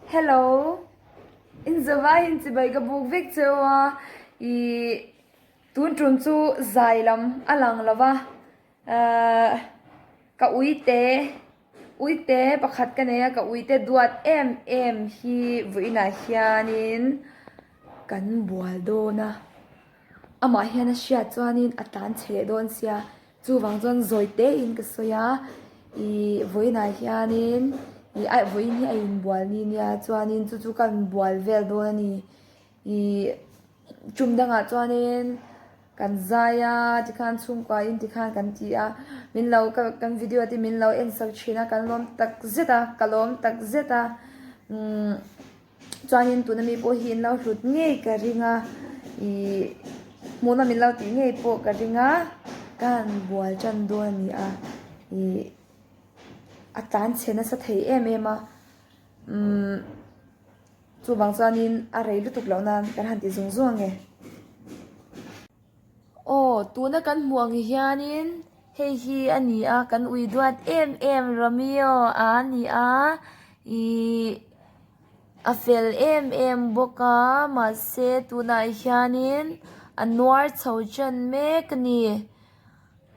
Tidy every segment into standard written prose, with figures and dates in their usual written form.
Hello in zavaiin chibai ka buk vek cheu a ih tun tum chu zai lam a lang lo va ahh ka uite uite pakhat ka nei a ka uite duat em em hi vawiinah hianin kan bual dawn a amah hian a hriat chuanin a tlan chhe leh dawn sia. Chuvang chuan zawi tein ka sawi a, ih vawiinah hianin ih a vawiin hi a inbual ni nia chuanin chu chu ka inbual vel dawn a ni ih tum dangah chuanin kan zai a tikhan chhungkuain tikhan kan ti a min lo ka kan video te min lo en sak thin a kan lawm tak zet a ka lawm tak zet a umm. Chuanin tuna mi pawh hi in lo hlut ngei ka ring a ihh hmuhna min lo tih ngei pawh ka ring a ka han bual tan dawn a ni a ihh a tlan chhe nasa thei em em a umm chuvang chuanin a rei lutuk loh nan kan han ti zung zung ange. Aw tuna kan hmuh ang hianin hei hi a ni a kan ui duat em em Romeo a ni a ihh a fel em em bawk a mahse tunah hianin a nuar chho ṭan mek a ni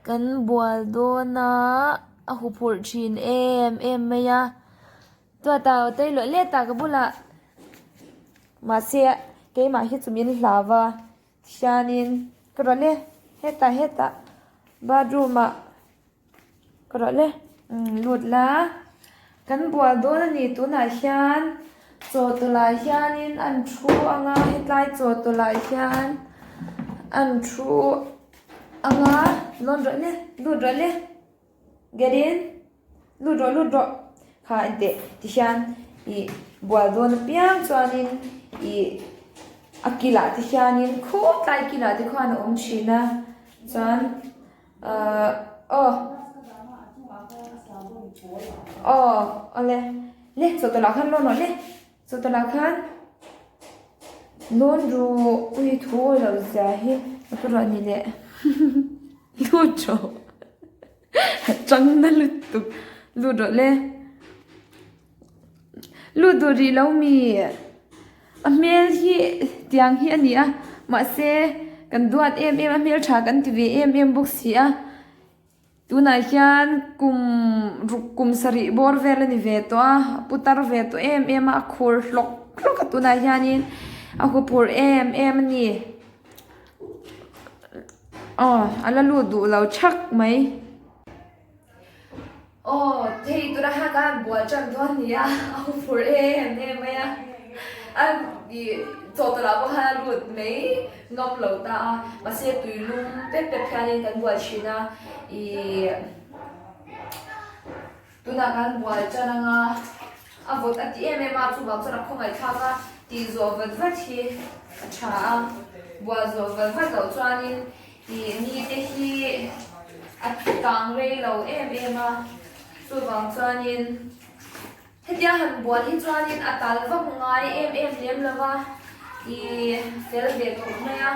kan bual dawn a a huphurh ṭhin em em mai a chuata aw tei luah let a ka bulah mahse keimah hi chu min hlau a. Hianin ka rawh le hetah hetah bathroom ah ka rawh le umm lut la kan bual dawn a ni tunah hian chaw tawlh ah hianin an thu ang a hetlai chaw tawlh ah hian an thu ang a lawn rawh le lut rawh le. Get in lut rawh lut rawh kha enteh tihian ih bual dawn apiang chuanin ih a kilah te hianin khutlai kilah te khuan a awm thin a chuan ahh aw aw awle le chawhtawlh ah khan lawn rawh le chawhtawlh ah khan lawn ru ui thu awi loh zia hi a pu rawh ni le lut rawh chang na lutuk lut rawh le lut duh rih lo mi a hmel hi tiang hi a ni a mahse kan duat em em a hmeltha kan ti ve em em bawk si a. Tunah hian kum ruk kum sarih bawr vel a ni ve tawh a, a pu tar ve tawh em em a, a khur hlawk hlawk a tunah hianin a huphurh em em a ni. Aw a la lut duh lo thak mai. Aw hei tunah hian ka han bual tan dawn a ni a, a huphurh em em mai a, a ih chawhtawlh ah pawh khan a lut mai. Ngam lo ta a, mahse tui lum pep pep hianin kan buai thin a, ih tunah kan buai tan anga a vawt a ti em em a, chuvang chuan a khawngaih thlak a, tih zawh vat vat hi a tha a, bual zawh vat vat loh chuanin ih ni te hi a kang rei lo em em a, chuvang chuanin. Hetia han bual hi chuanin a tal vak ngai em em lem lo va, ih fel ve khawp mai a.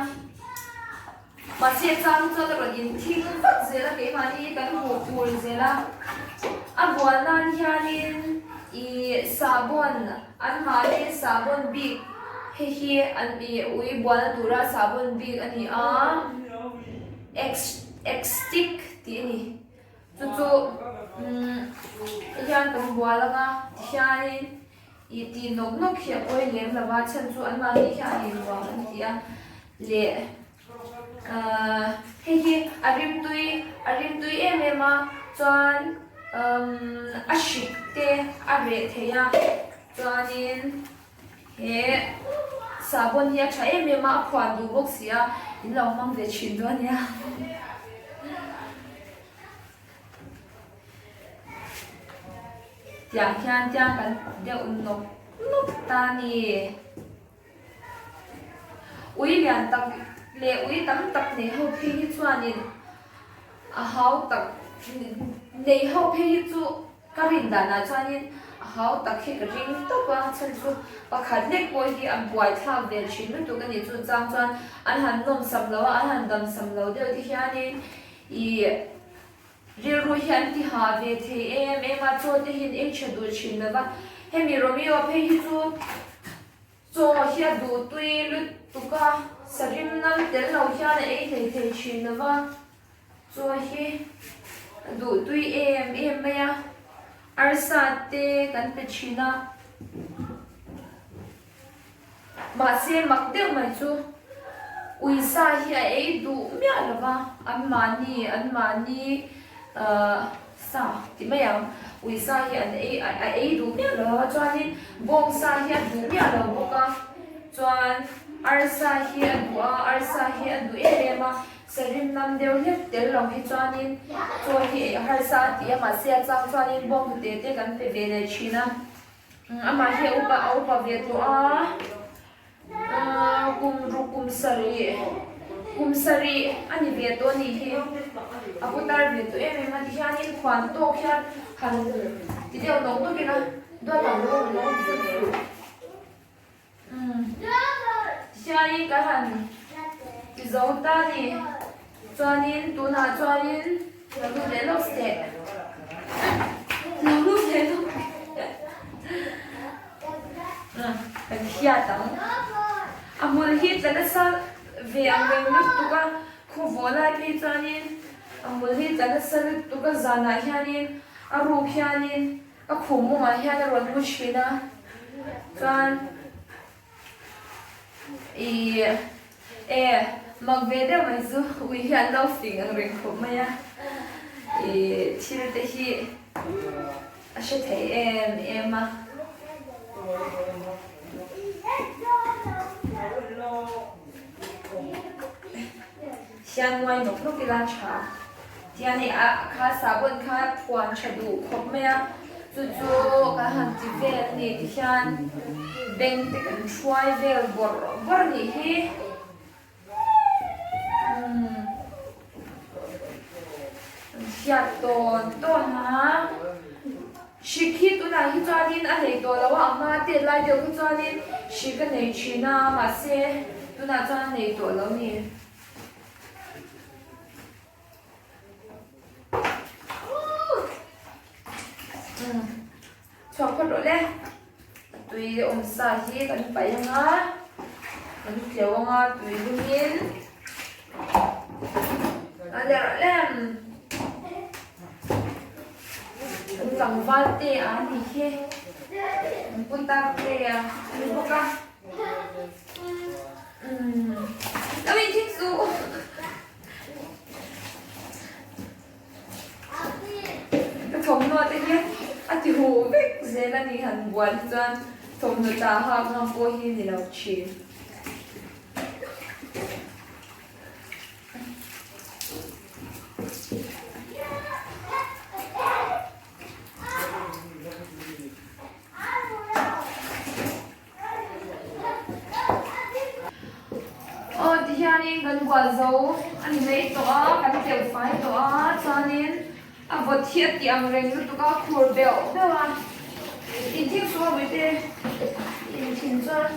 Mahse chang chuan a rawn inthing vak zel a, keimahni kan hmuh tur zel a. A bual nan hianin ih sahbawn anmahni sahbawn bik hei hi an ih ui bualna tura sahbawn bik a ni a, X X-stick tih a ni. Chu chu umm hian kan bual anga tihianin ih tih nawk nawk hi a pawi lem lo va chhan chu anmahni hian a inruang an ti a leh ahh hei hi a rimtui a rimtui em em a chuan umm a hrik te a reh thei a chuanin he sahbawn hi a tha em em a a phuan duh bawk si a in lo hmang ve thin dawn nia. Tiang hian tiang kan deuh nawk nawk ta a ni. Ui lian tak leh ui tam tak nei ho phei hi chuanin a hau tak nei ho phei hi chu Ka rin danah chuanin a hau tak hi ka ring tawp a, chhan chu pakhat lek pawh hi a buaithlak ve thin lutuk a ni. Chu chang chuan an han nawmsam lo a, an han damsam lo deuh te hianin ih rilru hi an ti ha ve thei em em a, chaw te hian ei tha duh thin lo va. Hemi Romeo phei hi chu chaw hi a duh tui lutuk a, sarim nam tel lo hian a ei hlei thei thin lo va, chaw hi a duh tui em em mai a, arsa te kan pe thin a. Mahse mak deuh mai chu uisa hi a ei duh miah lo va, anmahni anmahni ahh sa ti mai ang, uisa hi an ei a ei duh miah lo a, chuanin bawngsa hi a duh miah lo bawk a, chuan arsa hi a duh a, arsa hi a duh em em a, sarim nam deuh hlek tel lo hi chuanin chaw hi ei a harsa a ti a, mahse a chang chuanin bawnghnute te kan pe ve leh thin a. Amah hi a upa a upa ve tawh a, aaa kum ruk kum sarih kum sarih a ni ve tawh a nih hi, a pu tar ve tawh em em a tihianin khuan tawk hian han ti deuh nawk nawk ila duat ang lo lo umm tihianin ka han ti zo ta a ni chuanin tunah chuanin. Lo lut leh lawk teh. Lo lut leh lawk teh. Kan hiat ang. A hmul hi tla nasa ve ang reng lutuk a, khuvaw lai phei chuanin a hmul hi tla nasa lutuk a, zanah hianin a ruk hianin a khum mawngah hian a rawn mu thin a, chuan Ih e mak ve deuh mai chu ui hi an lo fing ang reng khawp mai a, ih thil te hi a hre thei em em a. Hian nguai nawk nawk ila tha. Tiang hei a kha sahbawn kha phuan tha duh khawp mai a, chu chu kan han ti vel a ni tihian beng te kan hruai vel bawrh bawrh a nih hi. Umm an hriat tawn tawn a, hrik hi tunah hi chuanin a nei tawh lo a, a hma tet lai deuh kha chuanin hrik a nei thin a mahse tunah chuan a nei tawh lo a ni. Chhuak phawt rawh le. Tui awm sa hi kan paih ang a, kan tleu ang a tui lumin a le rawh le. Kan tlangval te a ni hi, kan pu tar te a ni bawk a. Lo in thing suh. Ka thawmhnaw te hi a ti huh vek zel a ni han bual hi chuan thawmhnaw tah hak ngam pawh hi ni lo thin. Aw tihianin kan bual zo a ni mai tawh a, kan tleuh fai tawh a, chuanin a vawt hi a tih ang reng lutuk a, khur beuh beuh a, inthing suh a mawite inthin chuan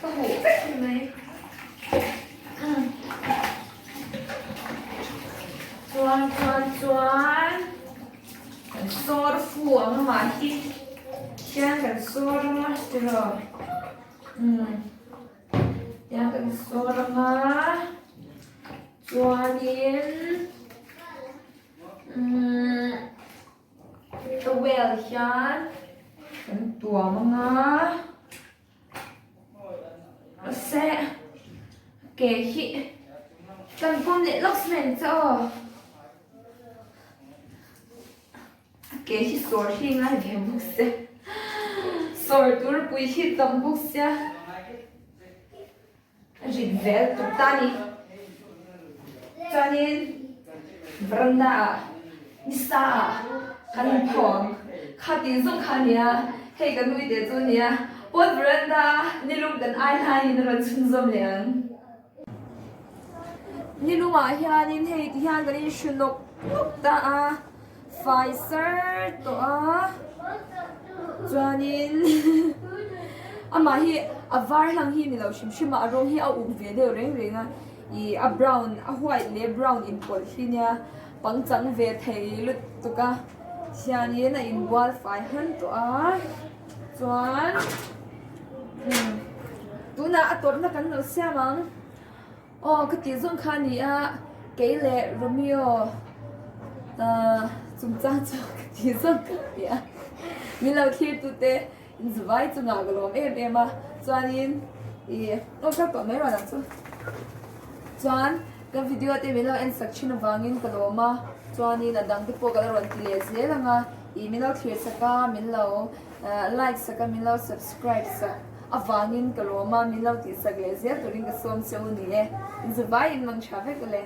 ka huh vek ni mai. Chuan chuan chuan. Kan sawr fu ang amah hi hian kan sawr ang a tiraw umm tiang kan sawr ang a chuanin umm towel hian kan tuam ang a mahse ke hi kan pawm leh lawk cement chu aw. A ke hi sawr hi ngai ve bawk sia sawr tur pui hi tam bawk sia a rit vel tuk ta a ni chuanin veranda ah nisa ah kan inphawng khatin zawng kha a nia hei ka nui teh chu a nia pawn veranda nilum kan ai laiin a rawn chhunzawm leh ang. Ni lungah hianin hei ti hian kan inhru nawk nawk ta a fai sar tawh a chuanin amah hi a var hlang hi ni lo hrim hrim a a rawng hi a uk ve deuh reng reng a ih a brown a white leh brown inpawlh hi nia pangchang ve thei lutuk a hianin a inbual fai han tawh a. Chuan umm tunah a tawpna kan lo siam ang. Aw ka tih zawng kha a ni a, kei leh Romeo ahh chungchang chu ka tih zawng kha a ni a. Min lo thlir tute inzuvai chungah ka lawm em em a, chuanin ih aw ka tawh mai rual ang chu. Chuan ka video te min lo en sak thin avangin ka lawm a, chuanin a dang te pawh ka la rawn ti leh zel ang a, ih min lo thlir sak a, min lo like sak a, min lo subscribe sak avangin ka lawm a, min lo tih sak leh zel turin ka sawm che u ni e. Inzuvai in mang tha vek le.